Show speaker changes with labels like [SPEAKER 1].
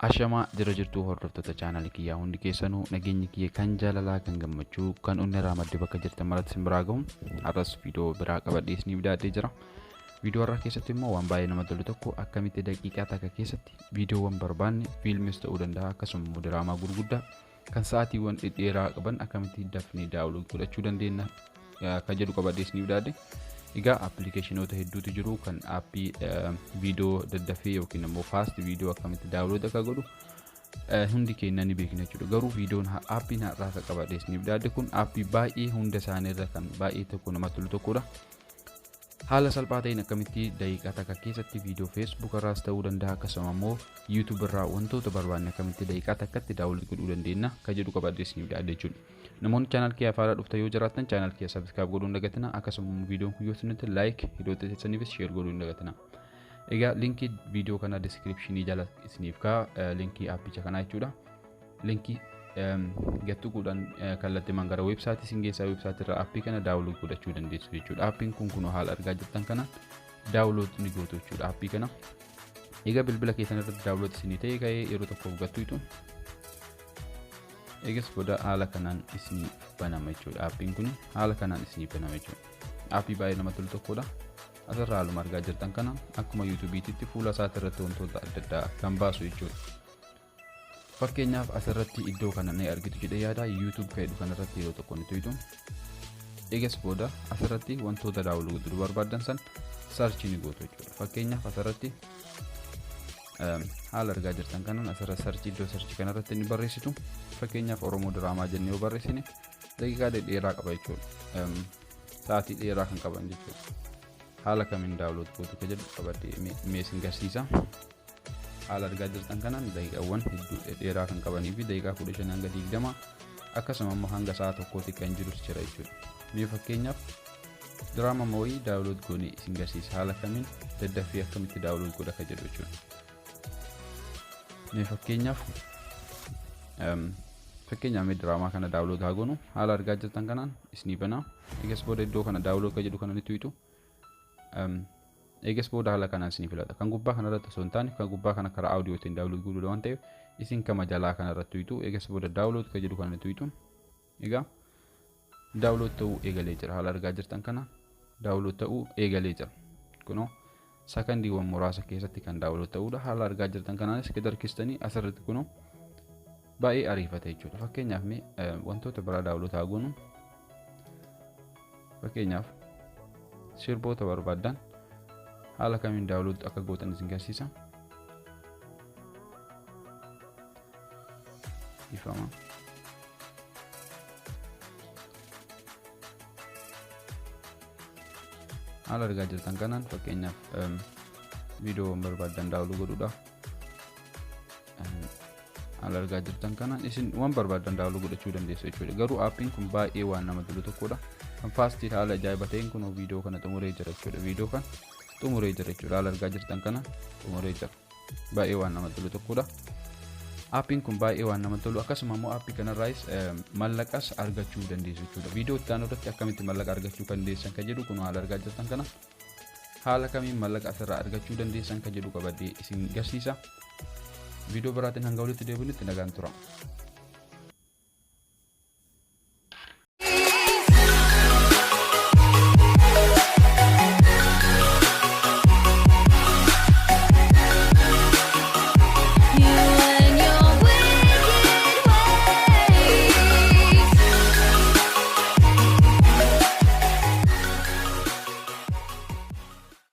[SPEAKER 1] Ashamaa jira jirtuu hordoftoota chaanaalii kiyyaa hundi keessanuu, nageenyi kiyya kan jaalalaa, kan gammachuu, kan onnee irraa madde bakka jirtan maratti isin biraa gahu. Har'as viidiyoo biraa qabadhee isiniif dhiyaatee jira. Viidiyoo har'aa keessatti immoo waan baay'ee namatti tolu tokko, akkamitti daqiiqaa takka keessatti viidiyoowwan barbaanne, fiilmis ta'uu danda'a, akkasuma immoo diraamaa gurguddaa kan sa'aatiiwwan dhedheeraa qaban akkamitti dafnee download godhachuu dandeenya kan jedhu qabadhee isiniif dhiyaate. Egaa appilikeeshinoota hedduutu jiru kan aappii viidiyoo daddafee yookiin immoo fast viidiyoo akkamitti download akka godhu hundi keenya ni beekna jechuudha. Garuu viidiyoon aappiin har'aa akka qabadhee isiniif dhiyaate kun aappii baay'ee hunda isaaniirra kan baay'ee tokko namatti tolu tokkodha. Haala salphaa ta'een akkamitti daqiiqaa takka keessatti viidiyoo Facebook irraas ta'uu danda'a, akkasuma immoo YouTube irraa wantoota barbaanne akkamitti daqiiqaa takkatti download godhuu dandeenya kan jedhu qabadhee isiniif dhiyaate jechuudha. Namoonni channel kiyya haaraa dhuftan yoo jiraattan, channel kiyya subscribe godhuu hin dagatina. Akkasuma viidiyoon kun yoo isinitti like, hiriyoota keessaniifis share godhuu hin dagatina. Egaa linkii viidiyoo kana descriptionii jala isiniif kaa'a, linkii aappicha kanaa jechuudha. Linkii gattuquudhaan kallattiimaan gara weebsaayitii isin geessaa, weebsaayitii irraa aappii kana download godhachuu dandeessu jechuudha. Aappiin kun kunoo haala argaa jirtan kana download ni gootu jechuudha aappii kana. Egaa bilbila keessan irratti download isinii ta'e ka'ee yeroo tokkoof gattuutu eegas booda haala kanaan isinii banama jechuudha. Aappiin kun haala kanaan isinii banama jechuudha. Aappii baay'ee namatti tolu tokkodha. Asirraa haaluma argaa jirtan kana akkuma yuutuubiititti fuula isaati irratti wantoota adda addaa kan baasu jechuudha. Fakkeenyaaf asirratti iddoo kana ni argitu jedhee yaada, YouTube kan jedhu kanarratti yeroo tokko ni tuqxu. Eegas booda asirratti wantoota download godhuu barbaaddan san search ni gootu jechuudha. Fakkeenyaaf asirratti haala argaa jirtan kanaan asirra search, iddoo search kanarratti ni barreessitu. Fakkeenyaaf Oromoo diraamaa jennee yoo barreessine daqiiqaa dheeraa qaba jechuudha. Sa'aatii dheeraa kan qaban jechuudha. Haala kamiin download gootu kan jedhu qabadhee mee isin garsiisa. Haala argaa jirtan kanaan daqiiqaawwan hedduu dheeraa kan qabanii fi daqiiqaa 15 hanga 20, akkasuma immoo hanga sa'a tokkootti kan jirus jira jechuudha. Mee fakkeenyaaf diraama wayii download goonee isin garsiisa, haala kamiin daddaffii akkamitti download godha kan jedhu jechuudha. Mee fakkeenyaaf mee diraamaa kana download haa goonu. Haala argaa jirtan kanaan isinii banaa. Eegas booda iddoo kana download kan jedhu kana ni tuqxu. Eegas booda haala kanaan isinii filata. Kan gubbaa kanarratti osoo hin taane, kan gubbaa kana karaa audiyootiin download godhuudha waan ta'eef, isin kama jalaa kanarratti tuqxu. Eegas booda download kan jedhu kana ni tuqxu. Egaa download ta'uu eegalee jira. Haala argaa jirtan kana download ta'uu eegalee jira. Kunoo sakandiiwwan muraasa keessatti kan download ta'uudha. Haala argaa jirtan kanaanis gad harkistanii asirratti kunoo baay'ee ariifata jechuudha. Fakkeenyaaf mee wantoota biraa download haa goonu. Fakkeenyaaf sirboota barbaaddan haala kamiin download akka gootan isin garsiisa. Ifama. Haala argaa jirtan kanaan fakkeenyaaf viidiyoowwan barbaaddan download godhuudhaaf, haala argaa jirtan kanaan isin waan barbaaddan download godhachuu dandeessu jechuudha. Garuu aappiin kun baay'ee waan nama tolu tokkodha. Kan fastii haala ajaa'iba ta'een kun viidiyoo kana xumuree jira jechuudha. Viidiyoo kan xumuree jira jechuudha. Haala argaa jirtan kana xumuree jira. Baay'ee waan nama tolu tokkodha. Aappiin kun baay'ee waan nama tolu, akkasuma immoo aappii kanarraayis mallaqas argachuu dandeessu jechuudha. Viidiyoo itti aanu irratti akkamitti mallaqa argachuu kan dandeessan kan jedhu, kun haala argaa jirtan kana haala kamiin mallaqa asirraa argachuu dandeessan kan jedhu qabadhee isin garsiisa. Viidiyoo biraatiin hanga walitti deebinutti nagaan tura.